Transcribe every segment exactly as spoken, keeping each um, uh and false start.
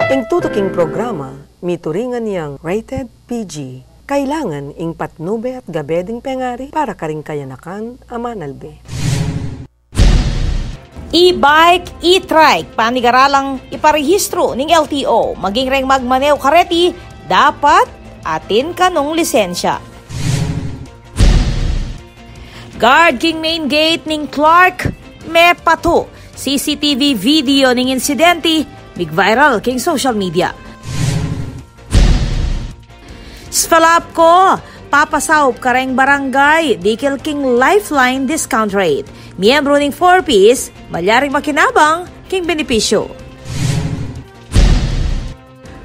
Ing tutuking programa, mituringan yang rated P G. Kailangan ing patnube at gabe ding pengari para karing kayanakan a manalbe. E-bike, e-trike, panigaralang iparehistro ning L T O, maging reng magmaneho kareti, dapat atin kanung lisensya. Guard king main gate ning Clark, mepatu. C C T V video ning insidente, mig-viral king social media. SFELAPCO, papasaup kareng barangay, dikil king Lifeline discount rate. Miyembro ning Four Ps, malyaring makinabang king benepisyu.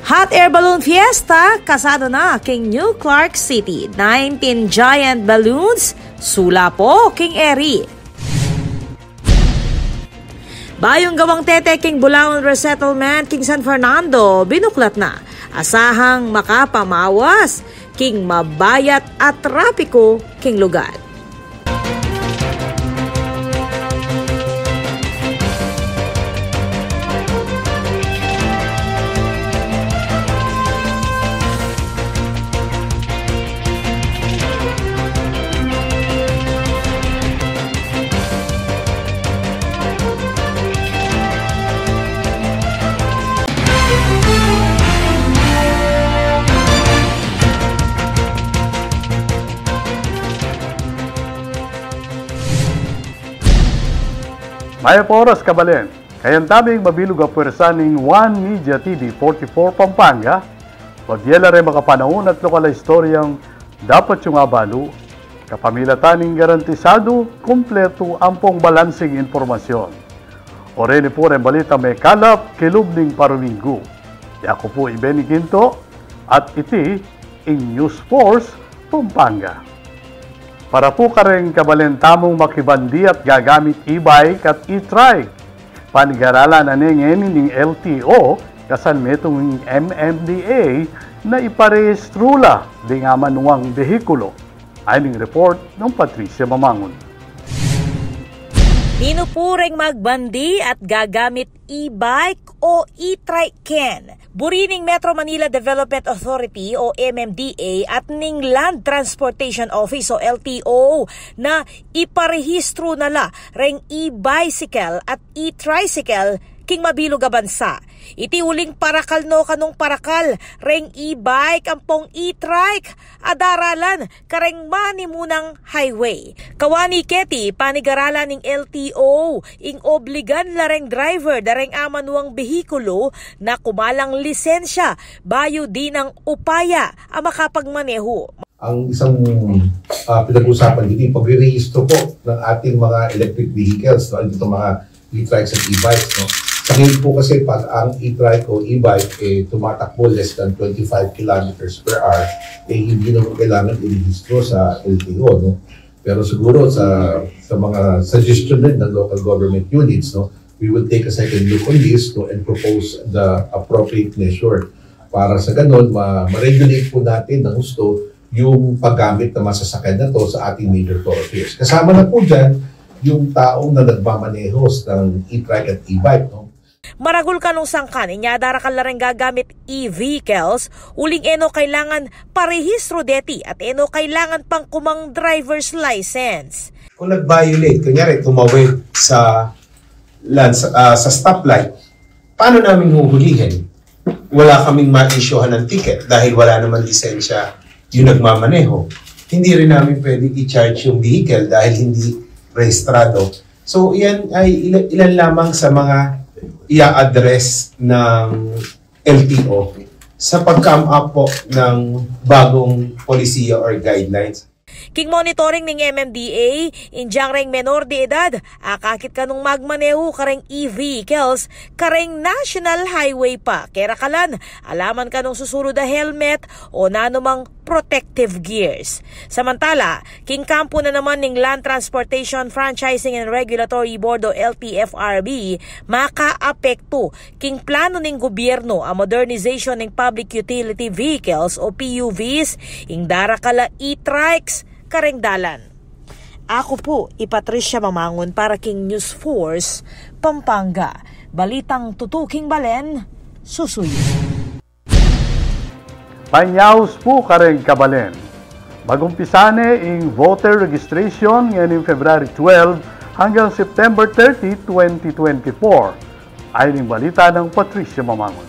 Hot air balloon fiesta, kasada na king New Clark City. Nineteen giant balloons, sulapo king eri. Bayung gawang tete king Bulaon Resettlement king San Fernando, binuklat na. Asahang makapamawas king mabayat a trapiku king lugar. Mayap a oras, kabalen. Kayan taming mabilug a pwersa ning One Media T V forty-four Pampanga, babie la reng makapanaun at lokal a istoryang dapat yung abalu, kapamilatan ning garantisadu, kumpletu, ampong balansing impormasyon. O reni pu reng balitang mekalap kilub ning paruminggu. Yaku pu i Benny Ginto, at iti ing News Force Pampanga. Para pu kareng kabalen tamung makibandi at gagamit e-bike at e-trike, panigaralan na ne ngeni ning L T O, kasan metung ing M M D A na iparehistru la ding amanuang behikulo. Ayni ing report nang Patricia Mamangun. Ninu pu reng magbandi at gagamit e-bike o e-trike ken? Buri ning Metro Manila Development Authority o M M D A at ning Land Transportation Office o L T O na iparehistru na la reng e-bicycle at e-tricycle king mabilug a bansa. Iti uling parakal no kanung parakal reng e-bike ampong e-trike a daralan kareng manimunang highway. Kawani keti, panigaralan ning L T O ing obligan la reng driver da reng amanuang behikulo na kumalang lisensya bayu dinang upaya a makapagmaneho. Ang isang, ah, pinag-usapan dito, yung pagre-rehistro po ng ating mga electric vehicles, no? Dito mga e-trikes at e-bikes, no? Sa ngayon po kasi, pag ang e-trike o e-bike, eh, tumatakbo less than twenty-five kilometers per hour, eh, hindi na po kailangan irehistro sa L T O, no? Pero siguro sa, sa mga suggestion din ng local government units, no, we will take a second look on this, no, and propose the appropriate measure para sa ganon, ma-, ma-regulate po natin ng husto yung paggamit ng mga sasakyan na to sa ating major thoroughfares. Kasama na po dyan yung taong na nagmamaneho ng e-trike at e-bike, no? Maragul kanung sangkan, inya darakal la reng gagamit e-vehicles, uling e no kailangan parehistro deti at e no kailangan pang kumang driver's license. Kung nag-violate, kunyari, tumawid sa lands-, ah, sa stoplight, paano namin huhulihin? Wala kaming ma-issuehan ng ticket dahil wala naman lisensya yung nagmamaneho. Hindi rin namin pwede i-charge yung vehicle dahil hindi rehistrado. So, yan ay ila-, ilan lamang sa mga i-address ng L T O sa pag-come up po ng bagong polisiya or guidelines. King monitoring ning M M D A, inyang reng menor de edad, akakit kanung magmaneho kareng e-vehicles kareng national highway pa. Kerakalan, alaman kanung susurud a helmet o nanumang protective gears. Samantala, king kampo na naman ning Land Transportation Franchising and Regulatory Board o L T F R B, makaapektu king plano ning gobyerno a modernization ning public utility vehicles o P U Vs, ing darakal a e-trikes kareng dalan. Aku pu i Patricia Mamangun para king News Force Pampanga. Balitang tutuking balen, Susuyu. Panyaus pu kareng kabalen. Mag-umpisa ne ing voter registration ngening February twelve hanggang September thirty, twenty twenty-four. Ayan ing balita nang Patricia Mamangun.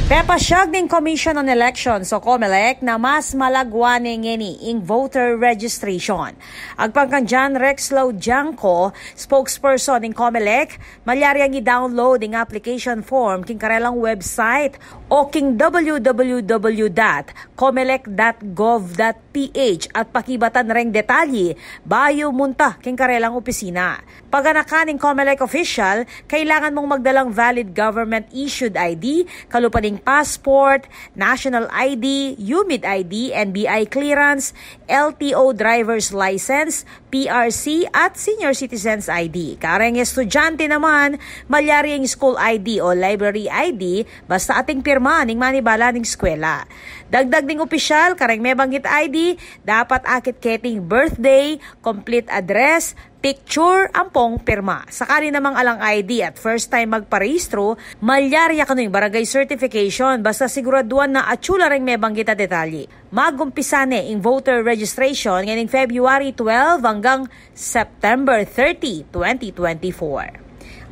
Pepasyag ning Commission on Elections o COMELEC na mas malagwa ne ngeni ing voter registration. Agpang kang John Rex Laudianco, spokesperson ning COMELEC, malyari yang i-download ing application form king karelang website o king w w w dot comelec dot gov dot p h at pakibatan reng detalye bayu munta king karelang opisina. Paganakan ning COMELEC official, kailangan mung magdalang valid government-issued I D, kalupa ning passport, national I D, humid I D, N B I clearance, L T O driver's license, P R C at senior citizens I D. Kareng estudyante naman, malyari ing school I D o library I D, basta ating pirma ning manibala ning eskwela. Dagdag ning opisyal, kareng mebanggit I D, dapat akit keting birthday, complete address, picture, ampong pirma. Sakali namang alang I D at first time magparehistro, malyari ya kanu ing barangay certification, basta siguraduan na atyu la reng mebanggit a detalye. Mag-umpisa ne ing voter registration ngening February twelve hanggang September thirty, twenty twenty-four.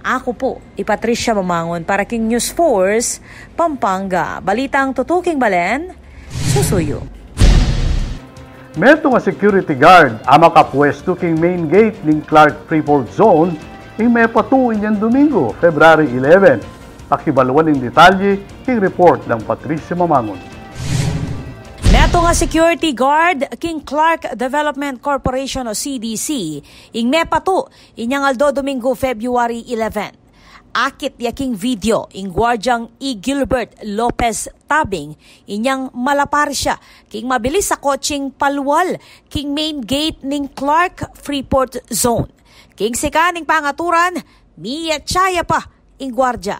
Aku pu i Patricia Mamangun para king News Force Pampanga. Balitang tutuking balen, susuyu. Metung a security guard a makapwestu king main gate ning Clark Freeport Zone ing mepatu inyang Domingo, February eleven. Pakibaluan ing detalye king report nang Patricia Mamangun. Metung a security guard king Clark Development Corporation o C D C ing mepatu inyang aldo Domingo, February eleven. Akit ya king video ing guardyang i Gilbert Lopez Tabing inyang malapar ya king mabilis a kotseng palual king main gate ning Clark Freeport Zone. King sikan ning pangaturan, miyatsa ya pa ing guardya.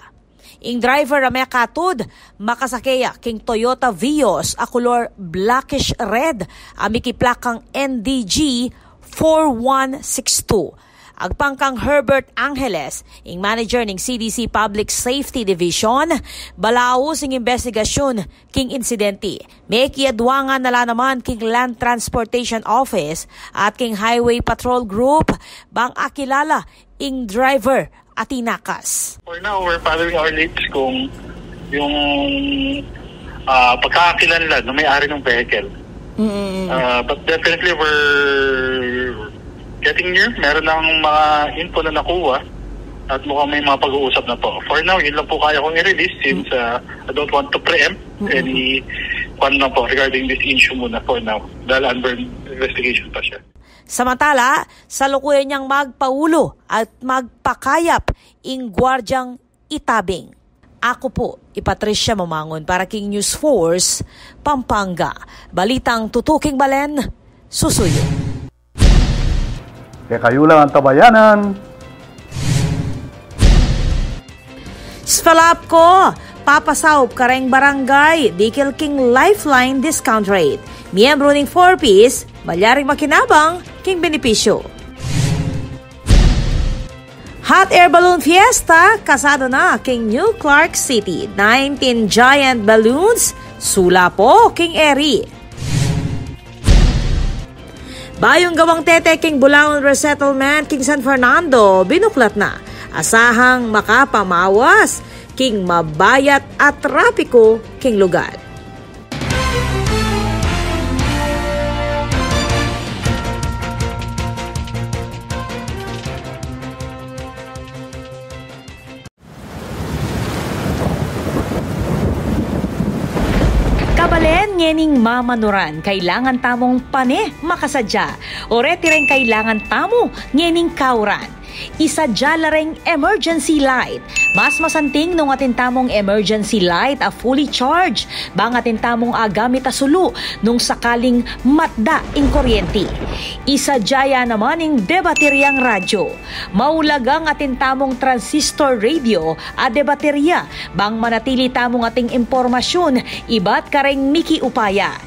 Ing driver a mekatud, makasake ya king Toyota Vios a kulor blackish red a mikiplakang N D G four one six two. Agpang kang Herbert Angeles, ing manager ning C D C Public Safety Division, balaus ing imbestigasyun king insidente. Mekiaduangan na la naman king Land Transportation Office at king Highway Patrol Group bang akilala ing driver a tinakas. For now, we're following our leads kung yung, ah, pagkakakilanlan ng may-ari ng vehicle. Mm. Ah, but definitely, we're getting near. Meron ng mga info na nakuha at mukhang may mga pag-uusap na po. For now, yun lang po kaya kong i-release since, ah, I don't want to preempt any kwan lang po regarding this issue muna for now. Dahil under investigation pa siya. Samantala, salukuyan yang magpaulu at magpakayap ing guardyang i Tabing. Aku pu i Patricia Mamangun para king News Force Pampanga. Balitang tutuking balen, susuyu. Kekayu lang antabayanan. Sfalapco, papasaup kareng barangay dikil king Lifeline discount rate. Miyembru ning four Ps, malyaring makinabang king benepisyu. Hot air balloon fiesta, kasado na king New Clark City. Nineteen giant balloons, sulapo king eri. Bayung gawang tete king Bulaon Resettlement king San Fernando, binuklat na. Asahang makapamawas king mabayat a trapiku king lugar. Kabalen, ngening mamanuran, kailangan tamung pane makasadya. Oreti reng kailangan tamu ngening kauran. Isadya la reng emergency light. Mas masanting nung atin tamung emergency light a fully charge, bang atin tamung agamit a sulu nung sakaling matda ing kuryenti. Isadya ya naman ing debateryang radyo. Maulagang atin tamung transistor radio a debaterya, bang manatili tamung ating impormasyun ibat kareng mikiupaya.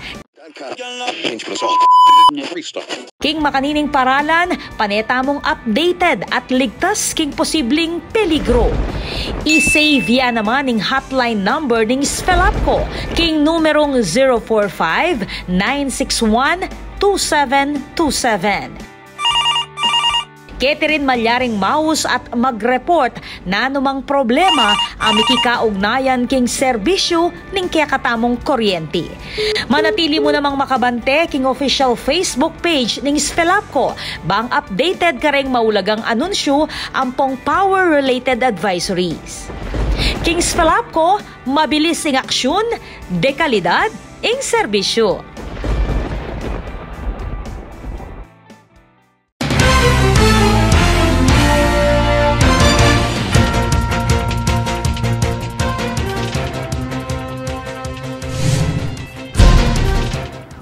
King makanining paralan, pane tamung updated at ligtas king posibling peligro. I-save ya naman ing hotline number ning SFELAPCO king numerong zero four five, nine six one, two seven two seven. Keti rin malyaring maus at mag-report nanumang problema a mikikaugnayan king serbisyu ning kekatamung kuryenti. Manatili mu namang makabante king official Facebook page ning SFELAPCO bang updated kareng maulagang anunsyu ampong power-related advisories. King SFELAPCO, mabilis ing aksyun, dekalidad ing serbisyu.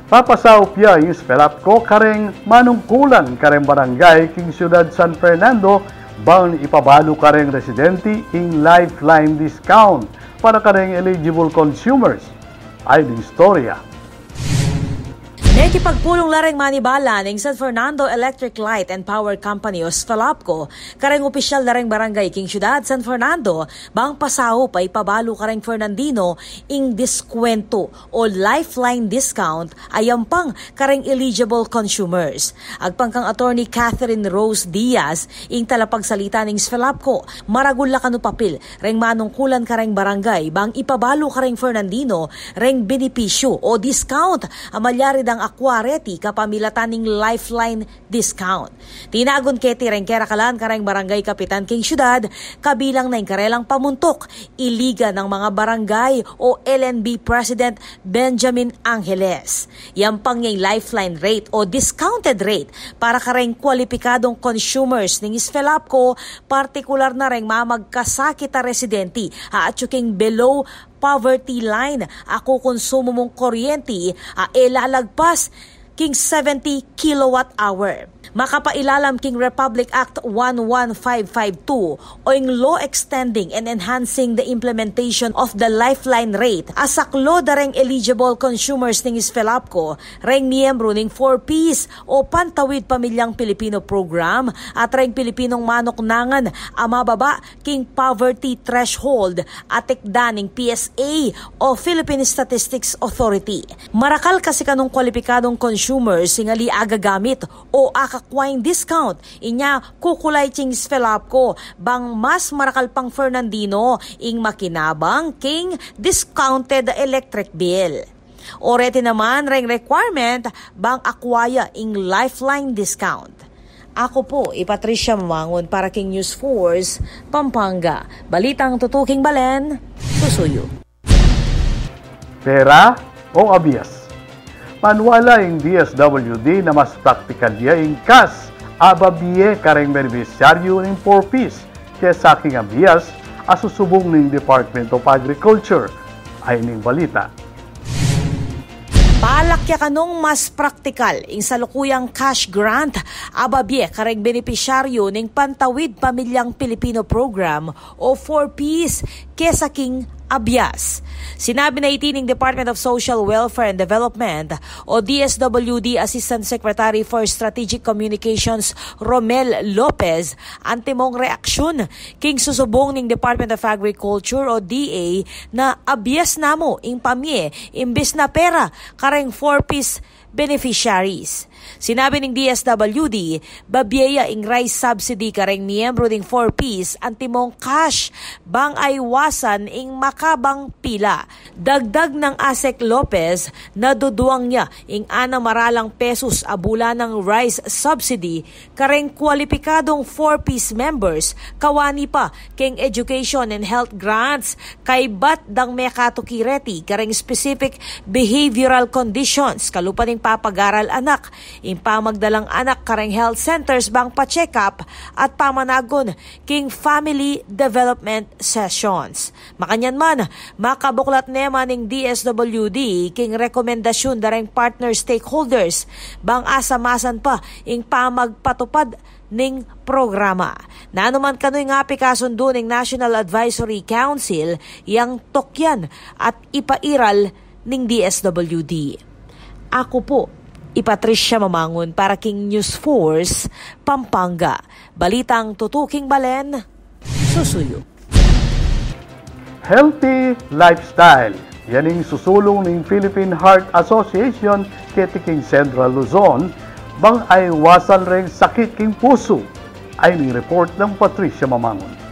Papasaup ya ing SFELAPCO kareng manungkulan kareng barangay king Syudad San Fernando bang ipabalu kareng residenti ing lifeline discount para kareng eligible consumers. Ay ding istorya. Mekipagpulung la reng manibala ning San Fernando Electric Light and Power Company o SFELAPCO kareng opisyal da reng barangay king Syudad San Fernando bang pasaup a ipabalu kareng Fernandino ing diskwento o lifeline discount a yampang kareng eligible consumers. Agpang kang Attorney Catherine Rose Diaz, ing talapagsalita ning SFELAPCO, maragul la kanu papil reng manungkulan kareng barangay bang ipabalu kareng Fernandino reng benepisyu o discount a malyari dang akua reti kapamilatan ning lifeline discount. Tinagun keti reng kerakalan kareng barangay kapitan king syudad, kabilang na ing karelang pamuntuk, i Liga ng mga Barangay o L N B President Benjamin Angeles. Yampang ya ing lifeline rate o discounted rate para kareng kwalipikadung consumers ning SFELAPCO, partikular na reng mamagkasakit a residenti a atyu king below poverty line a kukonsumo mung kuryenti a e lalagpas king seventy kilowatt hour. Makapailalam king Republic Act one one five five two o ing Law Extending and Enhancing the Implementation of the Lifeline Rate, a saklo da reng eligible consumers ning SFELAPCO, reng miyembru ning four Ps o Pantawid Pamilyang Pilipino Program at reng Pilipinong manuknangan a mababa king poverty threshold a tekda ning P S A o Philippine Statistics Authority. Marakal kasi kanung kwalipikadung consumers ing ali agagamit o akakua ing discount, inya kukulay king SFELAPCO bang mas marakal pang Fernandino ing makinabang king discounted electric bill. O reti naman reng requirement bang akua ya ing lifeline discount. Aku pu i Patricia Mamangun para king News Force Pampanga. Balitang tutuking balen, susuyu. Pera o abias? Maniwala ing D S W D na mas praktikal ya ing kas a babie kareng benepisyaryu ning four Ps kesa king abias a susubung ning Department of Agriculture. Ay ning balita. Palakyakan nung mas praktikal ing salukuyang cash grant a babie kareng benepisyaryu ning Pantawid Pamilyang Pilipino Program o four Ps kesa king abias. Sinabi na iti ning Department of Social Welfare and Development o D S W D Assistant Secretary for Strategic Communications Romel Lopez antimong reaksyun king susubung ning Department of Agriculture o D A na abias na mu ing pamie imbis na pera kareng four Ps beneficiaries. Sinabi ning D S W D, babie ya ing rice subsidy kareng miyembru ning four Ps antimong cash bang aiwasan ing makabang pila. Dagdag nang ASEC Lopez na duduang ya ing anam a ralang pesus a bulanang rice subsidy kareng kwalipikadung four Ps members, kawani pa keng education and health grants, kaybat dang mekatuki reti kareng specific behavioral conditions kalupa ning papag-aral anak, ing pamagdalang anak kareng health centers bang pa-check-up at pamanagun king family development sessions. Makanyan man, makabuklat ne man ing D S W D king rekomendasyun da reng partner stakeholders bang asamasan pa ing pamagpatupad ning programa. Nanu man kanu ing api kasundu ning National Advisory Council yang tukyan at ipairal ning D S W D. Aku pu I Patricia Mamangun para king News Force Pampanga. Balitang tutuking balen, susuyu. Healthy lifestyle, yan ing susulung ning Philippine Heart Association keti king Central Luzon, bang aiwasan reng sakit king pusu. Ay ning report nang Patricia Mamangun.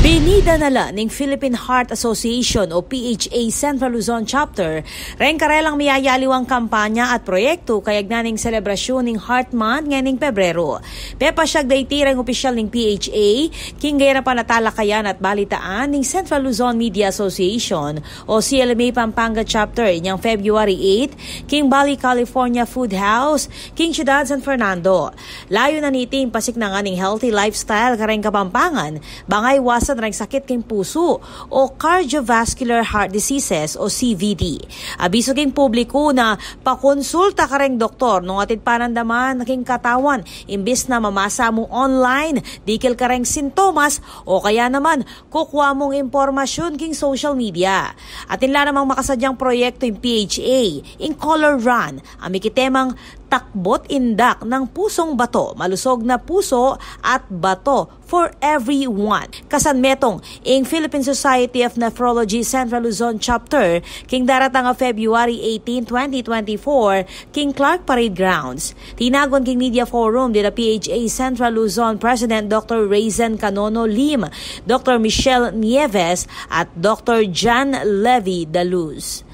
Binida na la ning Philippine Heart Association o P H A Central Luzon Chapter reng karelang miyayaliwang kampanya at proyektu kayagnan ning selebrasyun ning Heart Month ngening Pebrero. Pepasyag da iti reng opisyal ning P H A king gera panatalakayan at balitaan ning Central Luzon Media Association o C L M A Pampanga Chapter inyang February eight king Bali California Food House king Ciudad San Fernando. Layunan niti ing pasiknangan ning healthy lifestyle kareng Kapampangan bang aiwasan reng sakit king pusu o cardiovascular heart diseases o C V D. Abisu king publiku na pakonsulta kareng doktor nung atin panandaman king katawan imbis na mamasa mu online dikil kareng sintomas o kaya naman kukua mung impormasyun king social media. Atin la namang makasadyang proyektu ing P H A, ing Color Run, a mikitemang Takbo't Indak ng Pusong Bato, Malusog na Puso at Bato for Everyone. Kasan metung ing Philippine Society of Nephrology Central Luzon Chapter king daratang a February eighteen, twenty twenty-four, king Clark Parade Grounds. Tinagun king media forum dina P H A Central Luzon President Doctor Raisin Canono Lim, Doctor Michelle Nieves, at Doctor John Levy Daluz.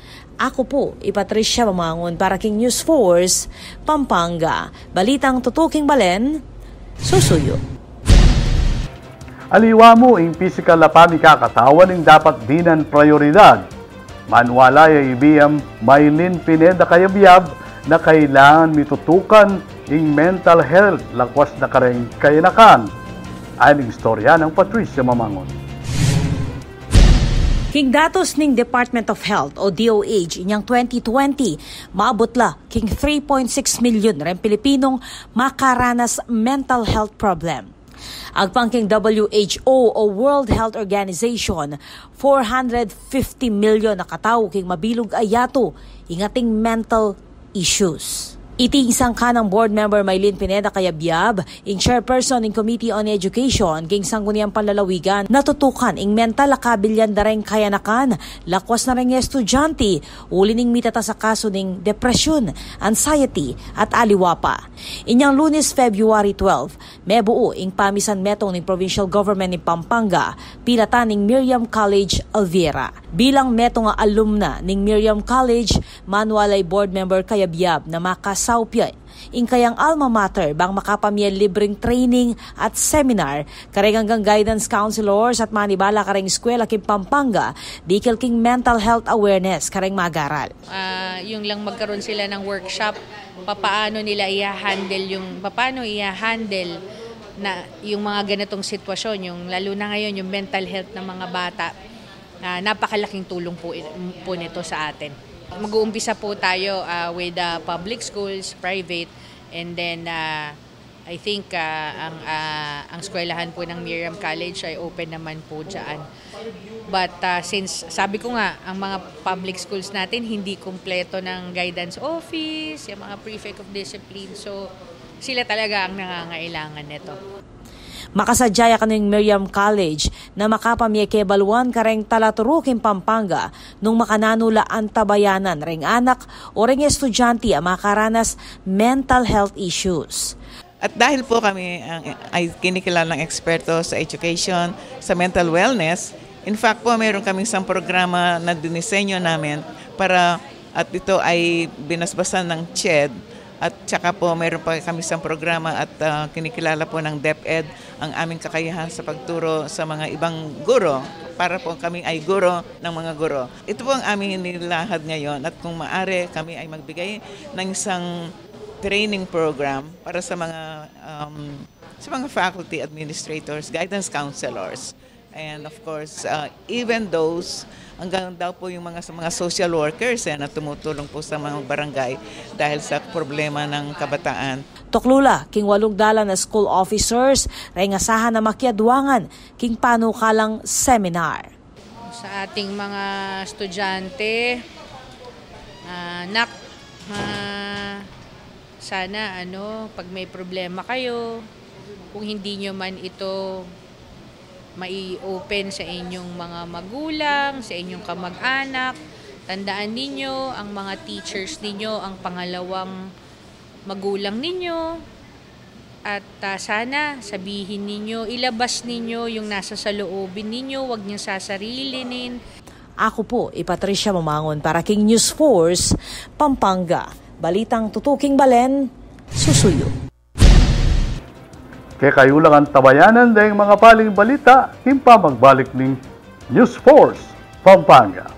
Aku pu i Patricia Mamangun para king News Force Pampanga. Balitang tutuking balen, susuyu. Aliwa mu ing pisikal a pamikakatawan ing dapat dinan prayoridad. Manwala ya i B M Mylene Pineda Cayabyab na kailangan mitutukan ing mental health lakwas na kareng kayanakan. Ayan ing istorya nang Patricia Mamangun. King datus ning Department of Health o D O H inyang twenty twenty, maabut la king three point six milyon reng Pilipinong makaranas mental health problem. Agpang king W H O o World Health Organization, four hundred fifty milyon a katau king mabilug a yatu ing ating mental issues. Iti ing sangkanang board member Mylene Pineda Cayabyab, ing chairperson ning Committee on Education king Sangguniang Panlalawigan, na tutukan ing mental a kabilyan da reng kayanakan, lakwas na reng estudyante, uli ning mitatas a kasu ning depresyon, anxiety, at aliwa pa. Inyang Lunes, February twelve, mebuu ing pamisan metung ning provincial government ning Pampanga, pilatan ning Miriam College, Alviera. Bilang metung a alumna ning Miriam College, manwala i board member Cayabyab na makasaup ya ing kayang alma mater bang makapamie libreng training at seminar kareng anggang guidance counselors at manibala kareng eskwela king Pampanga, dikil king mental health awareness kareng magaral. Ah, yung lang magkaroon sila ng workshop, papaano nila i-handle yung, papaano i-handle na yung mga ganitong sitwasyon, yung lalo na ngayon, yung mental health ng mga bata, ah, napakalaking tulong po, po nito sa atin. Mag-uumpisa po tayo, ah, with, ah, public schools, private, and then, ah, I think, ah, ang, ah, ang eskwelahan po ng Miriam College ay open naman po dyan. But, ah, since, sabi ko nga, ang mga public schools natin hindi kumpleto ng guidance office, yung mga prefect of discipline. So, sila talaga ang nangangailangan nito. Makasadya ya kanu ing Miriam College na makapamie kebaluan kareng talaturu king Pampanga nung makananu la antabayanan reng anak o reng estudyante a makaranas mental health issues. At dahil po kami ang, ay kinikilalang eksperto sa education, sa mental wellness, in fact po, mayroon kami isang programa na dinisenyo namin para, at ito ay binasbasan ng ched, at saka po mayroon pa kami isang programa at, ah, kinikilala po ng DepEd ang aming kakayahan sa pagturo sa mga ibang guro para po kami ay guro ng mga guro. Ito po ang aming inilahad ngayon at kung maaari kami ay magbigay ng isang training program para sa mga, um, sa mga faculty administrators, guidance counselors, and of course, uh, even those, hanggang daw po yung mga, sa mga social workers, eh, na tumutulong po sa mga barangay dahil sa problema ng kabataan. Tuklu la king walung dalan a school officers reng asahan a makiadwangan king panukalang seminar. Sa ating mga estudyante, ah, nak-, Ah, sana, ano, pag may problema kayo, kung hindi nyo man ito mai-open sa inyong mga magulang, sa inyong kamag-anak, tandaan ninyo, ang mga teachers ninyo, ang pangalawang magulang ninyo. At, ah, sana sabihin ninyo, ilabas ninyo yung nasa saloobin ninyo, wag niyong sasarilinin. Aku pu i Patricia Mamangun para king News Force Pampanga. Balitang tutuking balen, susuyu. Kekayu lang antabayanan deng mga paling balita king pamagbalik ning News Force Pampanga.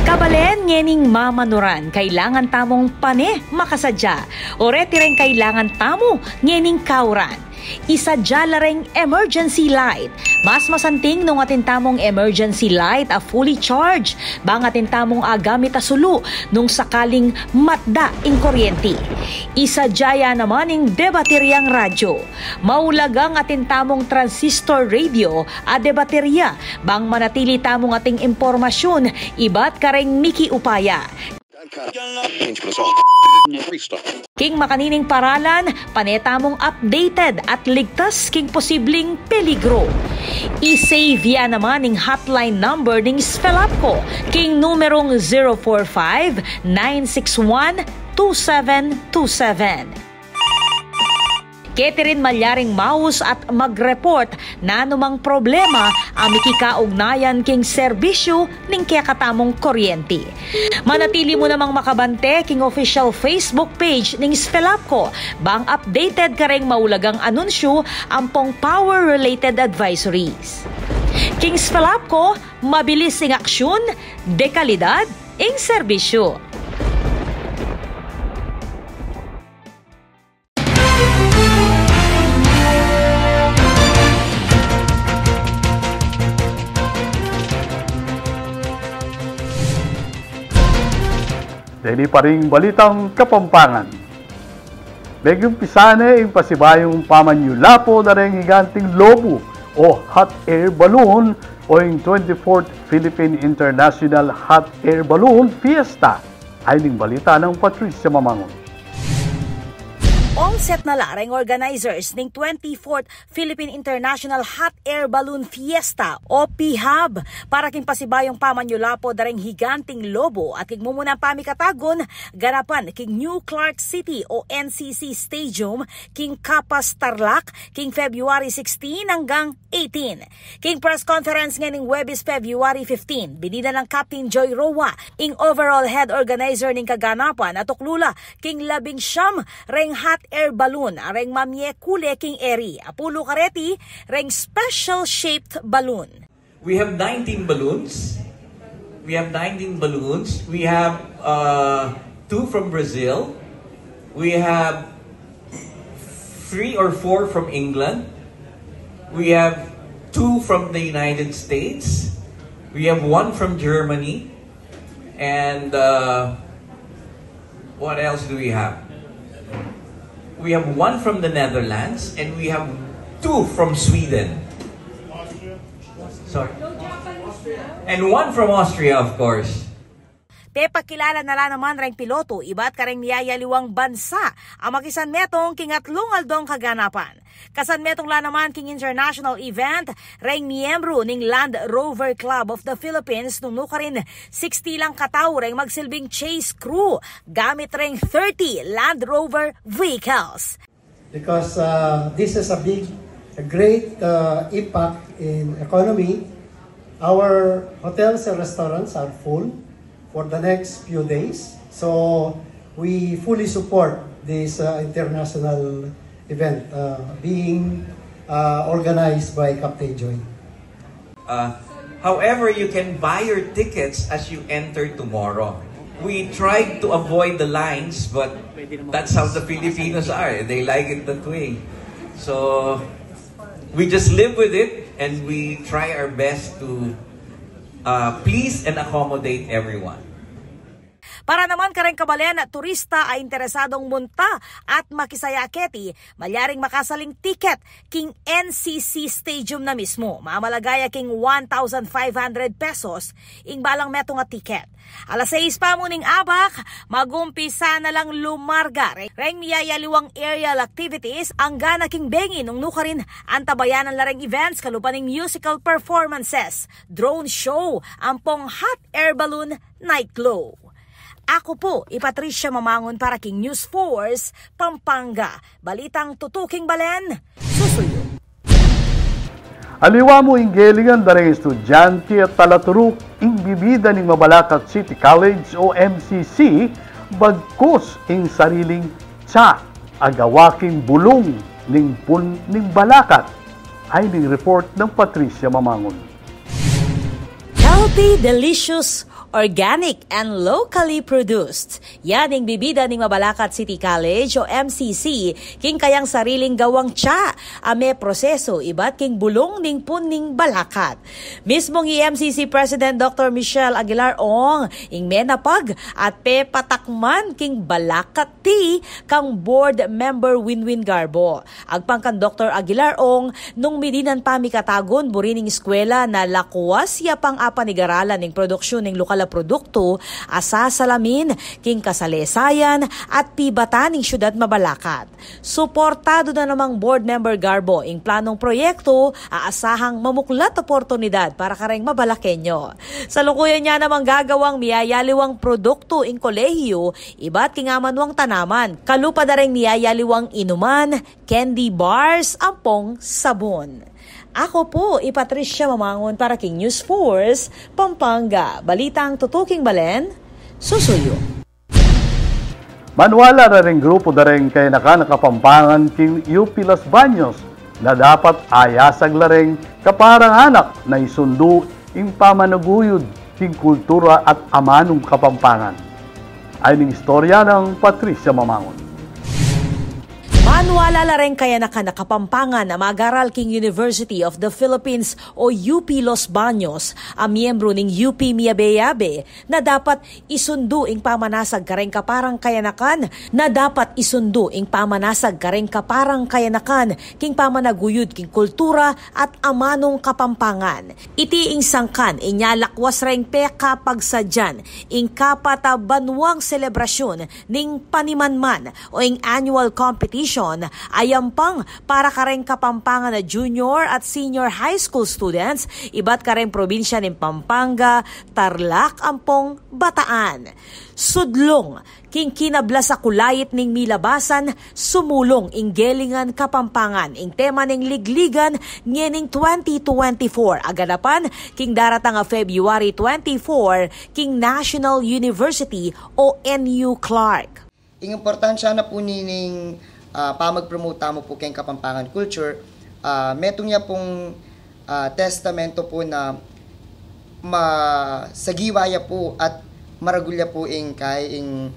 Kabalen, ngening mamanuran, kailangan tamung pane makasadya. Oreti reng kailangan tamu ngening kauran, isadya la reng emergency light. Mas masanting nung atin tamung emergency light a fully charged, bang atin tamung agamit a sulu nung sakaling matda ing kuryenti. Isadya ya naman ing debateryang radyo. Maulagang atin tamung transistor radio a debaterya, bang manatili tamung ating impormasyun ibat kareng mikiupaya. King makanining paralan, pane tamung updated at ligtas king posibleng peligro. I-save ya naman ing hotline number ning SFELAPCO king numerong zero four five, nine six one, two seven two seven. Keti rin malyaring maus at mag-report nanumang problema a mikikaugnayan king serbisyu ning kekatamung kuryenti. Manatili mu namang makabante king official Facebook page ning SFELAPCO, bang updated kareng maulagang anunsyu ampong power-related advisories. King SFELAPCO, mabilis ing aksyun, dekalidad ing serbisyu. Deni pa ring balitang Kapampangan. Megumpisa ne ing pasibayung pamanyulapo da reng higanting lobo o hot air balloon o ing twenty-fourth Philippine International Hot Air Balloon Fiesta. Ay ning balita nang Patricia Mamangun. All set na la reng organizers ning twenty-fourth Philippine International Hot Air Balloon Fiesta o PHAB para king pasibayung pamanyulapo da reng higanting lobo at king mumunang pamikatagun, ganapan king New Clark City o N C C Stadium king Capas, Tarlac king February sixteen anggang eighteen. King press conference ngening Huwebes, February fifteen, binida nang Captain Joy Roa, ing overall head organizer ning kaganapan, a tuklu la king labing siyam reng hot air balloon a reng mamie kule king eri, a pulu kareti reng special shaped balloon. We have nineteen balloons. We have nineteen balloons. We have, uh, two from Brazil. We have three or four from England. We have two from the United States. We have one from Germany. And, uh, what else do we have? We have one from the Netherlands, and we have two from Sweden. Sorry. And one from Austria, of course. Pepakilala na la naman reng piloto ibat kareng miyayaliwang bansa a makisanmetung king atlung aldong kaganapan. Kasanmetung la naman king international event reng miyembru ning Land Rover Club of the Philippines, nung nukarin sixty lang katau reng magsilbing chase crew gamit reng thirty Land Rover vehicles. Because, uh, this is a big, a great, uh, impact in economy. Our hotels and restaurants are full for the next few days. So we fully support this, uh, international event, uh, being, uh, organized by Captain Joy. Uh, however, you can buy your tickets as you enter tomorrow. We tried to avoid the lines, but that's how the Filipinos are. They like it that way. So we just live with it and we try our best to uh, please and accommodate everyone. Para naman kareng kabalen a turista a interesadong munta at makisaya keti, malyaring makasaling tiket king N C C Stadium na mismo. Mamalagaya king one thousand five hundred pesos ing balang metung a tiket. Alas sais pa mu ning abak, magumpisa na lang lumarga reng miyayaliwang aerial activities, anggana king bengi nung nukarin antabayanan la reng events kalupa ning musical performances, drone show, ampong hot air balloon night glow. Aku pu i Patricia Mamangun para king News Force Pampanga, balitang tutuking balen, susuyu. Aliwa mu ing gelingan da reng estudyante at talaturuk ing bibida ning Mabalacat City College o M C C, bagkus ing sariling tsa a gawa king bulung ning pun ning balakat. Ay ning report nang Patricia Mamangun. Healthy, delicious, organic, and locally produced. Yan ing bibida ning Mabalacat City College o M C C king kayang sariling gawang tsa a me proseso ibat king bulung ning pun ning balakat. Mismung i M C C President Doctor Michelle Aguilar Ong ing menapag at pepatakman king balakat tea kang board member Winwin Garbo. Agpang kan Doctor Aguilar Ong, nung midinan pa mi katagun buri ning eskwela na lakwas ya pang apanigaralan ning produksyun ning lokal a produktu a sasalamin king kasalesayan at pibatan ning syudad Mabalacat. Suportadu na namang Board Member Garbo ing planung proyektu a asahang mamuklat oportunidad para kareng Mabalaqueño. Salukuyan ya namang gagawang miyayaliwang produktu ing kolehiyu ibat king amanuang tanaman, kalupa da reng miyayaliwang inuman, candy bars, ampong sabun. Aku pu i Patricia Mamangun para king News Force Pampanga. Balitang tutuking balen, susuyu. Manwala na ring grupu da reng kayanakan a Kapampangan king U P Los Baños na dapat ayasag la reng kaparang anak na isundu ing pamanaguyud king kultura at amanung Kapampangan. Ay ning istorya nang Patricia Mamangun. Manwala la reng kayanakan a Kapampangan a magaral king University of the Philippines o U P Los Baños a miyembru ning U P Miyabe-yabe na dapat isundu ing pamanasag kareng kaparang kayanakan, na dapat isundu ing pamanasag kareng kaparang kayanakan king pamanaguyud king kultura at amanung Kapampangan. Iti ing sangkan inya lakwas reng pekapagsadyan ing kapat a banuang selebrasyun ning panimanman o ing annual competition a yampang para kareng Kapampangan a junior at senior high school students ibat kareng probinsya ning Pampanga, Tarlac ampong Bataan. Sudlung king kinablas a kulait ning milabasan, sumulung ing Gelingan Kapampangan ing tema ning ligligan ngening twenty twenty-four a ganapan king daratang a February twenty-four king National University o N U Clark. Ing importansya na pu nining ah, pamag-promote tamu pu keng Kapampangan culture, ah, metung ya pung ah, testamento pu na masagiwa ya pu at maragul ya pu ing kai ing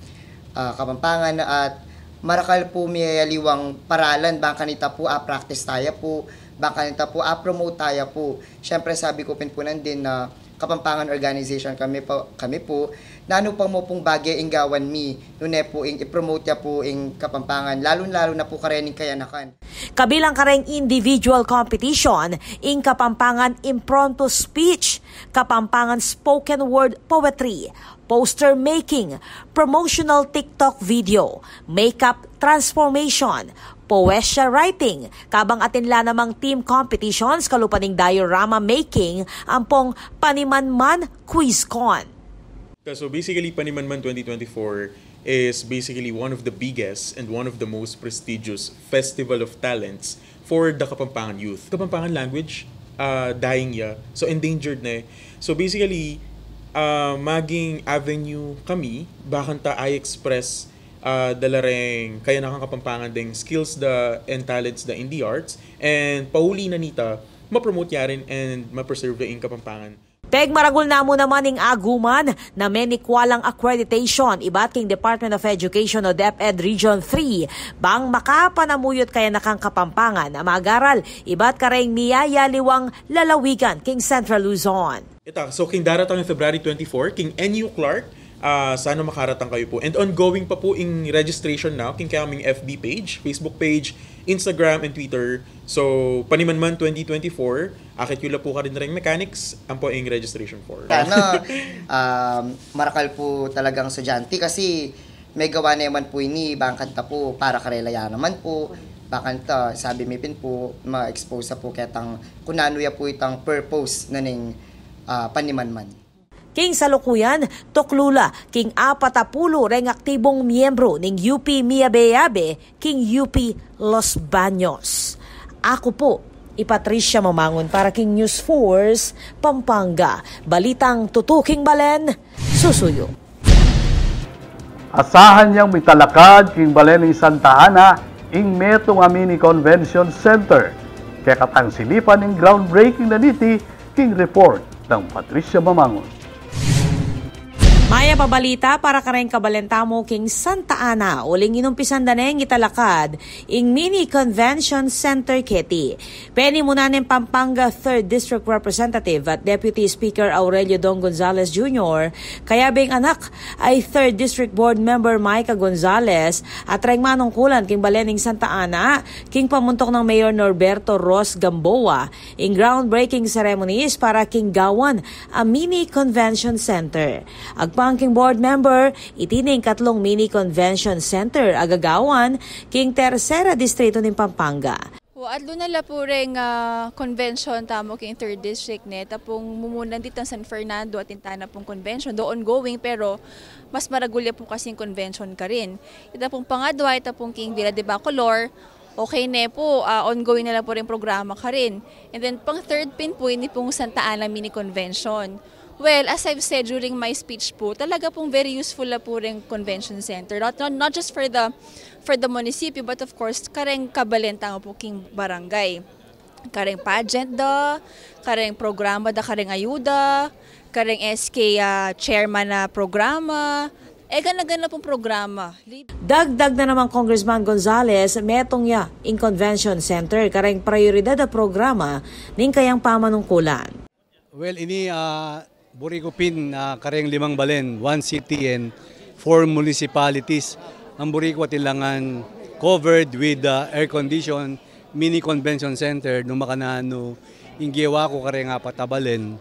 ah, Kapampangan at marakal pu miyayaliwang paralan bang kanita pu a-practice taya pu, bang kanita pu a-promote taya pu. Siyempre sabi ku pin pu nandin na Kapampangan organization kami pu, kami pu. Nanu pa mu pung bage ing gawan mi, nune pu ing i-promote ya pu ing Kapampangan, lalung-lalu na pu karening kayanakan. Kabilang kareng individual competition ing Kapampangan impromptu speech, Kapampangan spoken word poetry, poster making, promotional TikTok video, makeup transformation, poesya writing, kabang atin la namang team competitions kalupa ning diorama making ampong Panimanman Quiz Con. So basically, Panimanman twenty twenty-four is basically one of the biggest and one of the most prestigious festival of talents for the Kapampangan youth. Kapampangan language, ah, dying ya. So endangered na eh. So basically, ah, maging avenue kami, bakanta i-express ah, da la reng kayanakan Kapampangan deng skills da and talents da in the arts, and pauli na nita, ma-promote ya rin and ma-preserve ya ing Kapampangan. Pegmaragul na mu naman ing aguman na menikwalang accreditation ibat king Department of Education o DepEd Region three, bang makapanamuyut kayanakang Kapampangan a magaral ibat kareng miyayaliwang lalawigan king Central Luzon. Ita, so king daratang February twenty-four, king N U Clark, ah, sana makaratang kayu pu. And ongoing pa pu ing registration na king kaming F B page, Facebook page, Instagram, and Twitter. So, Panimanman twenty twenty-four, akit yu la pu karin reng mechanics, ampo ing registration form. Sana, um, marakal pu talagang estudyante kasi megawa na man pu ini, bang kanta pu, para karela ya naman pu, bang kanta, sabi mi pin pu, ma-expose pu ketang kung nanu ya pu itang purpose na ning, ah, Panimanman. King salukuyan, tuklu la king apat a pulu reng aktibung miyembru ning U P Miyabe-Yabe king U P Los Baños. Aku pu i Patricia Mamangun para king News Force Pampanga. Balitang tutuking balen, susuyu. Asahan yang mitalakad king balen ning Santa Ana ing metung a mini convention center. Kekatang silipan ing groundbreaking na niti king report nang Patricia Mamangun. Mayap a balita para kareng kabalen tamu king Santa Ana, uling inumpisan da neng italakad ing mini convention center keti. Penimunan neng Pampanga Third District Representative at Deputy Speaker Aurelio Dong Gonzales Junior, kayabe ing anak a Third District Board Member Micah Gonzales, at reng manungkulan king balen ning Santa Ana, king pamuntuk nang Mayor Norberto Ross Gamboa, ing groundbreaking ceremonies para king gawan a mini convention center. Agpang king board member, iti ne ing katlung mini convention center a gagawan king Tercera Distrito ning Pampanga. O, atlu na la pu reng, ah, convention tamu king Third District, ne, tapung mumunan ditang San Fernando at ing tana pung convention, do ongoing, pero mas maragul ya pu kasing convention karin. Ita pung pangadwa, ita pung king Villa de Bacolor, okay ne pu, ah, ongoing na la pu reng programa karin. And then, pang third pin pu, ini pung Santa Ana Mini Convention. Well, as I've said during my speech pu, talaga pung very useful la pu reng convention center. Not, not, not just for the, for the munisipyo, but of course, kareng kabalen tamu pu king barangay. Kareng pageant da, kareng programa da, kareng ayuda, kareng S K, ah, chairman na programa. E gana-gana pung programa. Dagdag na naman Congressman Gonzales, metung ya ing convention center kareng prayoridad a programa ning kayang pamanungkulan. Well, ini, ah, buri ku pin, ah, kareng limang balen, one city and four municipalities. Ang buri ku atin la ngan covered with, ah, air condition, mini convention center, nung makananu ing gewa ku kareng apat a balen.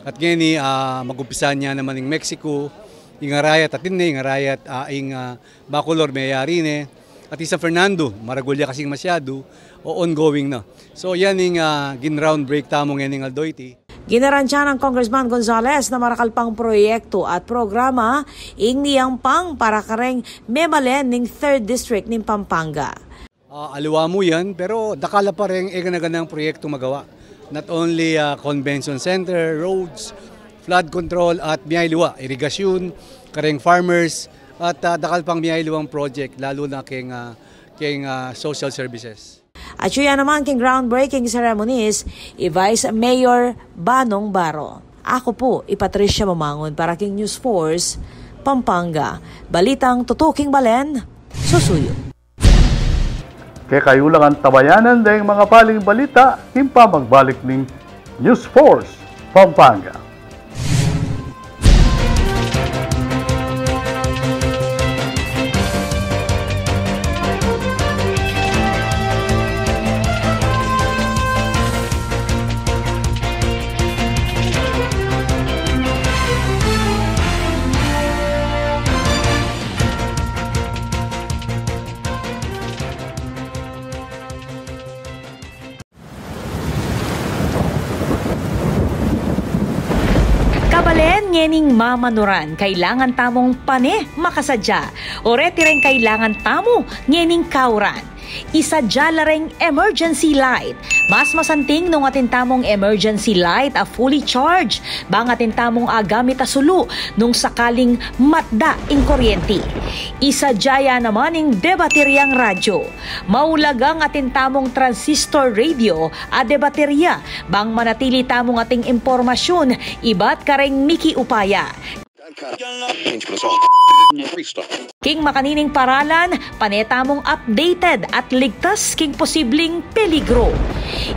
At ngeni, ah, mag-umpisa ne naman ing Mexico, ing arayat atin ne, ing arayat, ah, ing, ah, Bacolor meyari ne, at ing San Fernando, maragul ya kasing masyadu, o ongoing na. So, yan ing, ah, gin-groundbreak tamu ngening aldo iti. Ginarantiya nang Congressman Gonzales na marakal pang proyektu at programa ing miyayaliwang para kareng memalen ning Third District ning Pampanga. Ah, aliwa mu yan, pero dakal la pa reng e gana-ganang proyektu magawa. Not only, ah, convention center, roads, flood control, at miyayaliwa, irigasyun, kareng farmers, at, ah, dakal pang miyayaliwang project, lalu na keng, ah, keng, ah, social services. At yu ya naman king groundbreaking ceremonies, i Vice Mayor Banong Baro. Aku pu i Patricia Mamangun para king News Force Pampanga. Balitang tutuking balen, susuyu. Kekayu lang antabayanan deng mangapaling balita king pamagbalik ning News Force Pampanga. Kabalen, ngening mamanuran, kailangan tamung pane makasadya. O reti reng kailangan tamu ngening kauran. Isadya la reng emergency light. Mas masanting nung atin tamung emergency light a fully charged, bang atin tamung agamit a sulu nung sakaling matda ing kuryenti. Isadya ya naman ing debateryang radyo. Maulagang atin tamung transistor radio a debaterya, bang manatili tamung ating impormasyun ibat kareng mikiupaya. King makanining paralan, pane tamung updated at ligtas king posibling peligro.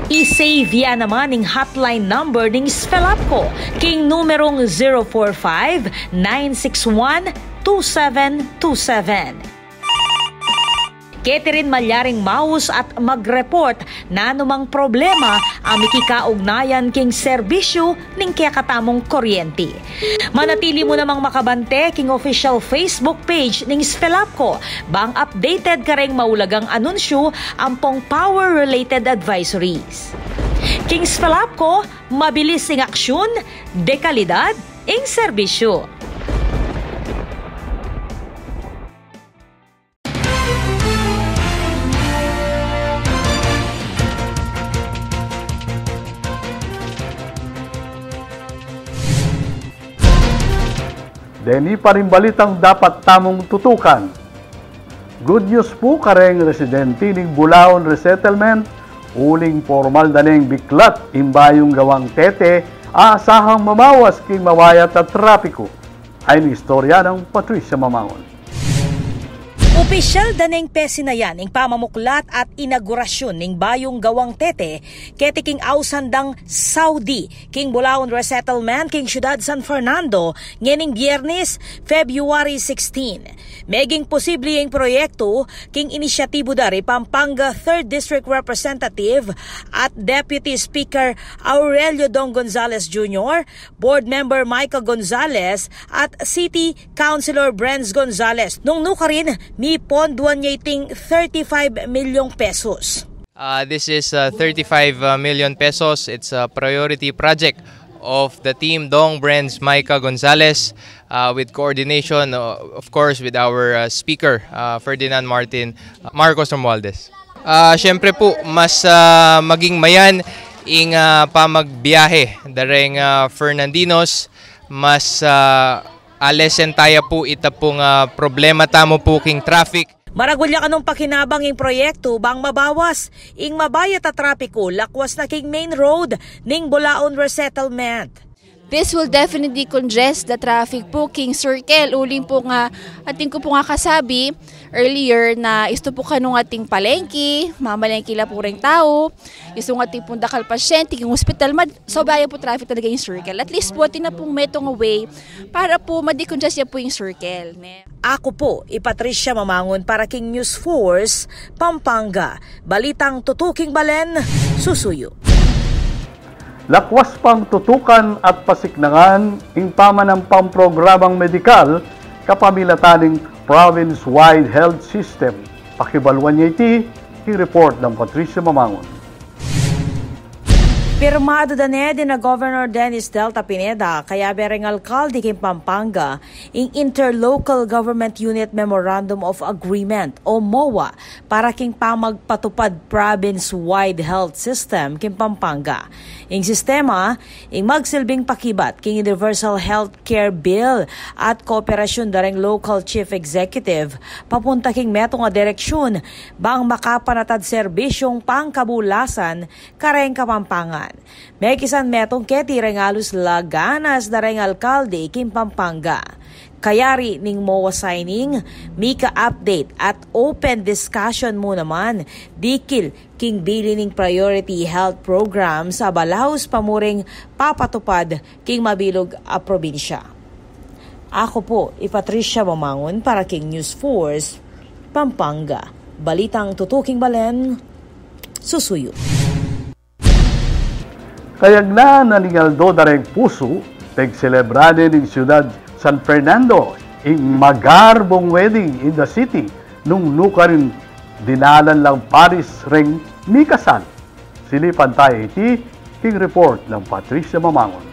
I-save ya naman ing hotline number ning SFELAPCO king numerong zero four five, nine six one, two seven two seven. Keti rin malyaring maus at mag-report nanumang problema a mikikaugnayan king serbisyu ning kekatamung kuryenti. Manatili mu namang makabante king official Facebook page ning SFELAPCO, bang updated kareng maulagang anunsyu ampong power-related advisories. King SFELAPCO, mabilis ing aksyun, dekalidad ing serbisyu. Deni pa ring balitang dapat tamung tutukan. Good news pu kareng residente ning Bulaon Resettlement, uling pormal da neng biklat ing bayung gawang tete, asahang mamawas king mabayat a trapiku. Ayni ing istorya nang Patricia Mamangun. Opisyal da neng pesinayan ing pamamuklat at inagurasyun ning bayung gawang tete keti king ausan dang Saudi king Bulaon Resettlement king Syudad San Fernando ngening Biyernes, February sixteen. Meging posible ing proyektu king inisyatibu da ri Pampanga Third District Representative at Deputy Speaker Aurelio Dong Gonzales Junior, Board Member Micah Gonzales at City Councilor Brenz Gonzales, nung nukarin miponduan ya iting thirty-five milyong pesos. Uh, this is, uh, thirty-five million pesos. It's a priority project of the team Dong, Brenz, Micah Gonzales, uh, with coordination, uh, of course, with our, uh, speaker, uh, Ferdinand Martin, uh, Marcos Romualdez. Ah, siyempre po, mas, ah, maging mayan ing, ah, pamagbiyahe dareng, ah, Fernandinos, mas, ah, alesen taya po ita pong, ah, problema tamu po king traffic. Maragul ya kanung pakinabang ing proyektu bang mabawas ing mabayat a trapiku lakwas na king main road ning Bulaon Resettlement. This will definitely congest the traffic po king circle. Uling po nga, atin ku pong kasabi earlier na istu po kanung ating palengke, mamalengke la po reng tau, istu nga atin pong dakal pasyente, king hospital, mad-, sobra ya po traffic talaga ing circle. At least po, atin na pong metung a way para po ma-decongest ya po ing circle, ne? Aku po i Patricia Mamangun para king News Force Pampanga. Balitang tutuking balen, susuyu. Lakwas pang tutukan at pasiknangan ing pamanampang programang medikal kapamilatan ning province-wide health system. Pakibaluan ya iti king report nang Patricia Mamangun. Pirmadu da ne dina Governor Dennis Delta Pineda kayabe reng alkalde king Pampanga ing Interlocal Government Unit Memorandum of Agreement o MOUA para king pamagpatupad province-wide health system king Pampanga. Ing sistema ing magsilbing pakibat king Universal Health Care Bill at kooperasyun dareng local chief executive papunta king metung a direksyun bang makapanatad serbisyung pangkabulasan kareng Kapampangan. Mekisan metung keti reng alus laganas dareng alkalde king Pampanga. Kayari ning MOUA signing, mika-update at open discussion mu naman dikil king bili ning priority health programs a balaus pa mu ring papatupad king mabilug a probinsya. Aku po i Patricia Mamangun para king News Force Pampanga. Balitang tutuking balen, susuyu. Kayagnaan na ning Aldo dareng Pusu, pegselebra ne ning Syudad San Fernando ing magarbong wedding in the city nung nukarin dinalan lang paris reng mikasal. Silipan taya iti king report nang Patricia Mamangun.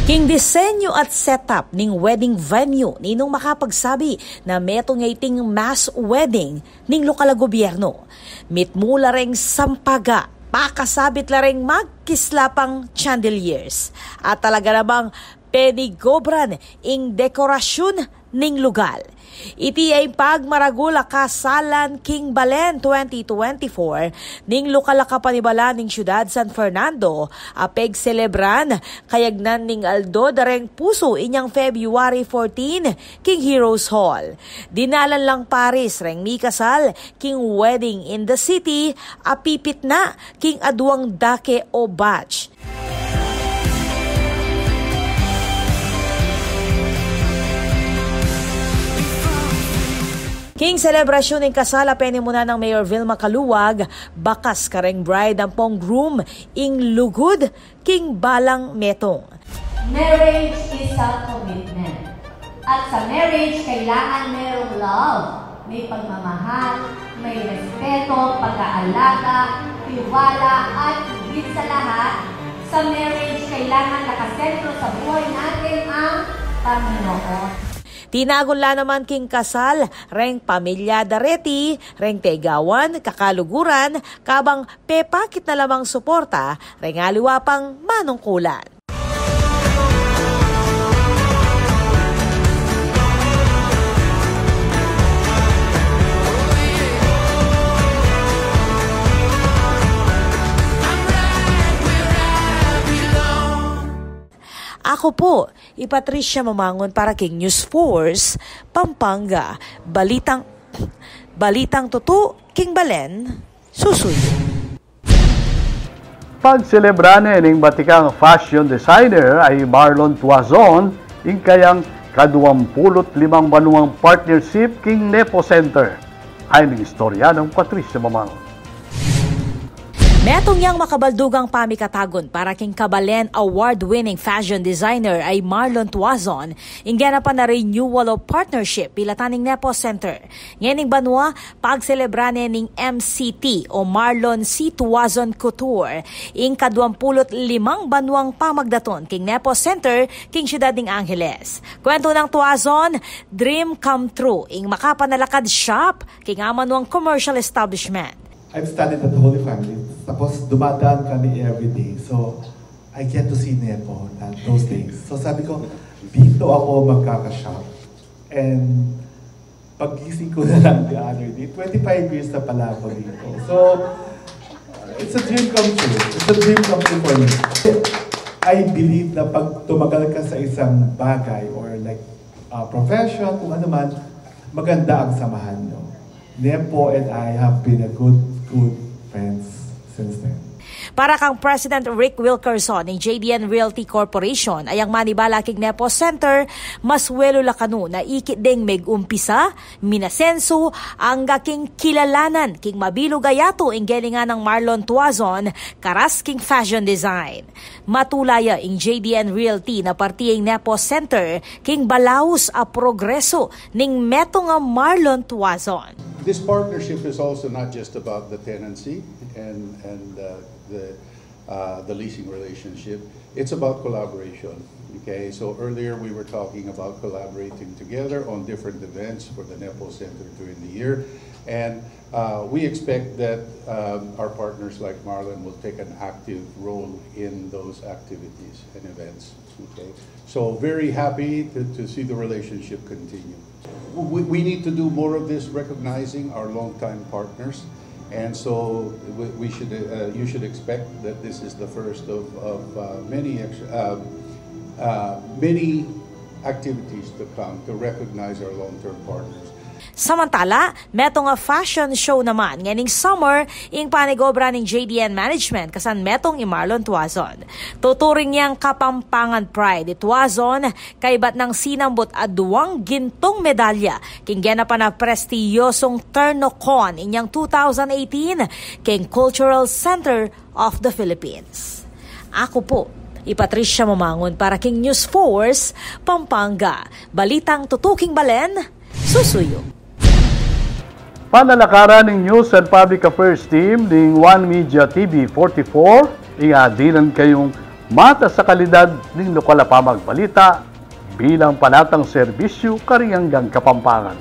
King disenyu at setup ning wedding venue, ninung makapagsabi na metung ya iting mass wedding ning lokal a gobyerno? Mitmu la reng sampaga, pakasabit la reng magkislapang chandeliers, at talaga namang penigobran ing dekorasyun ning lugal. Iti ya ing pagmaragul a kasalan king balen twenty twenty-four ning lokal a kapanibalan ning syudad San Fernando, a pegselebran kayagnan ning aldo da reng pusu inyang February fourteen king Heroes Hall. Dinalan lang paris reng mikasal king Wedding in the City a pipitna king aduang dake o batch. King selebrasyun ning kasal a penimuna nang Mayor Vilma Caluag, bakas kareng bride ampong groom ing lugud king balang metung. Marriage is a commitment. At sa marriage, kailangan merong love, may pagmamahal, may respeto, pag-aalaga, tiwala, at higit sa lahat, sa marriage, kailangan nakasentro sa buhay natin ang Panginoon. Tinagun la naman king kasal reng pamilya da reti, reng tegawan, kakaluguran, kabang pepakit na la mang suporta reng aliwa pang manungkulan. Aku pu i Patricia Mamangun para king News Force Pampanga. Balitang, balitang tutu king balen, susuyu. Pagselebra ne ning batikang fashion designer a i Marlon Tuazon ing kayang kaduang pulu't limang banuang partnership king Nepo Center. Ayni ing istorya nang Patricia Mamangun. Metung yang makabaldugang pamikatagun para king kabalen award-winning fashion designer a i Marlon Tuazon ing genapan a renewal o partnership bilatan ning Nepo Center. Ngening banua, pagselebra ne ning M C T o Marlon C Tuazon Couture ing kaduang pulu't limang banuang pamagdatun king Nepo Center king syudad ning Angeles. Kwentu nang Tuazon, dream come true ing makapanalakad shop king amanuang commercial establishment. I've studied at the Holy Family. Tapos dumadaan kami every day. So, I get to see Nepo that, those days. So sabi ko, dito ako magkaka-shop. And paggising ko na lang the other day, twenty-five years na pala ako dito. So, it's a dream come true. It's a dream come true for me. I believe na pag tumagal ka sa isang bagay or like uh, profession, kung ano man, maganda ang samahan nyo. Nepo and I have been a good, good friends since then. Para kang President Rick Wilkerson ning J D N Realty Corporation, ayang manibala king Nepo Center, mas welu la kanu na ikit deng megumpisa, minasensu, angga king kilalanan king mabilug a yatu ing gelingan nang Marlon Tuazon, karas king fashion design. Matula ya ing J D N Realty na parti ing Nepo Center king balaus a progresu ning metung a Marlon Tuazon. This partnership is also not just about the tenancy and, and uh, the, uh, the leasing relationship. It's about collaboration. Okay, so earlier we were talking about collaborating together on different events for the Nepo Center during the year. And uh, we expect that um, our partners like Marlon will take an active role in those activities and events. Okay? So very happy to, to see the relationship continue. We, we need to do more of this, recognizing our longtime partners. And so we, we should, uh, you should expect that this is the first of, of uh, many, ex- uh, uh, many activities to come to recognize our long-term partners. Samantala, metung a fashion show naman ngening summer ing panigobra ning J D N Management kasan metung i Marlon Tuazon. Tuturing yang Kapampangan Pride i Tuazon kaybat nang sinambut a duang gintung medalya king genapan a prestiyosung Ternocon inyang two thousand eighteen king Cultural Center of the Philippines. Aku pu i Patricia Mamangun para king News Force Pampanga. Balitang tutuking balen, susuyu. Panalakaran ning News and Public Affairs Team ning One Media T V forty-four, ing adinan kayung Matas a kalidad ning lokal a pamagbalita bilang panatang serbisyu karing anggang Kapampangan.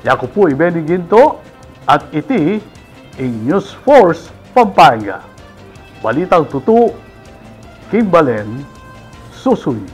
Yaku pu i Benny Ginto at iti ing News Force Pampanga. Balitang tutu king balen, susuyu.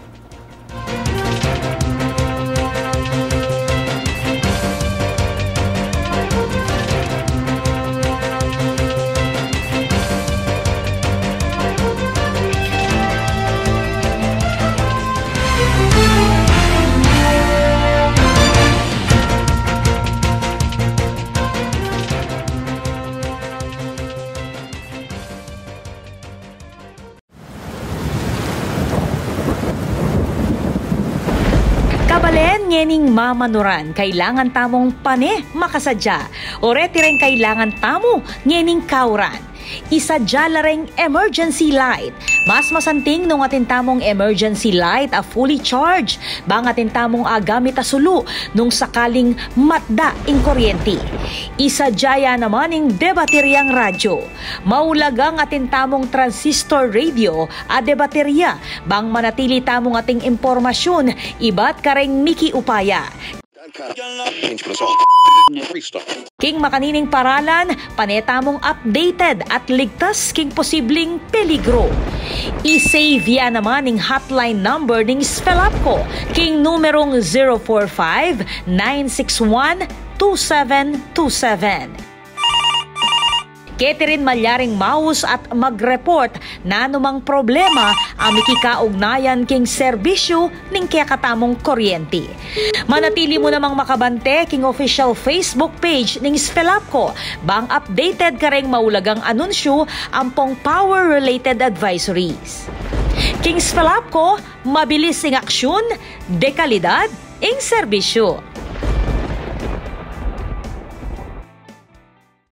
Kabalen, ngening mamanuran, kailangan tamung pane makasadya. Oreti reng kailangan tamu ngening kauran. Isadya la reng emergency light. Mas masanting nung atin tamung emergency light a fully charged, bang atin tamung agamit a sulu nung sakaling matda ing kuryenti. Isadya ya naman ing debateryang radyo. Maulagang atin tamung transistor radio a debaterya, bang manatili tamung ating impormasyun ibat kareng miki upaya. King makanining paralan, pane tamung updated at ligtas king posibling peligro. I-save ya naman ing hotline number ning SFELAPCO king numerung zero four five, nine six one, two seven two seven. Keti rin malyaring maus at mag-report nanumang problema a mikikaugnayan king serbisyu ning kekatamung kuryenti. Manatili mu namang makabante king official Facebook page ning SFELAPCO, bang updated kareng maulagang anunsyu ampong power-related advisories. King SFELAPCO, mabilis ing aksyun, dekalidad ing serbisyu.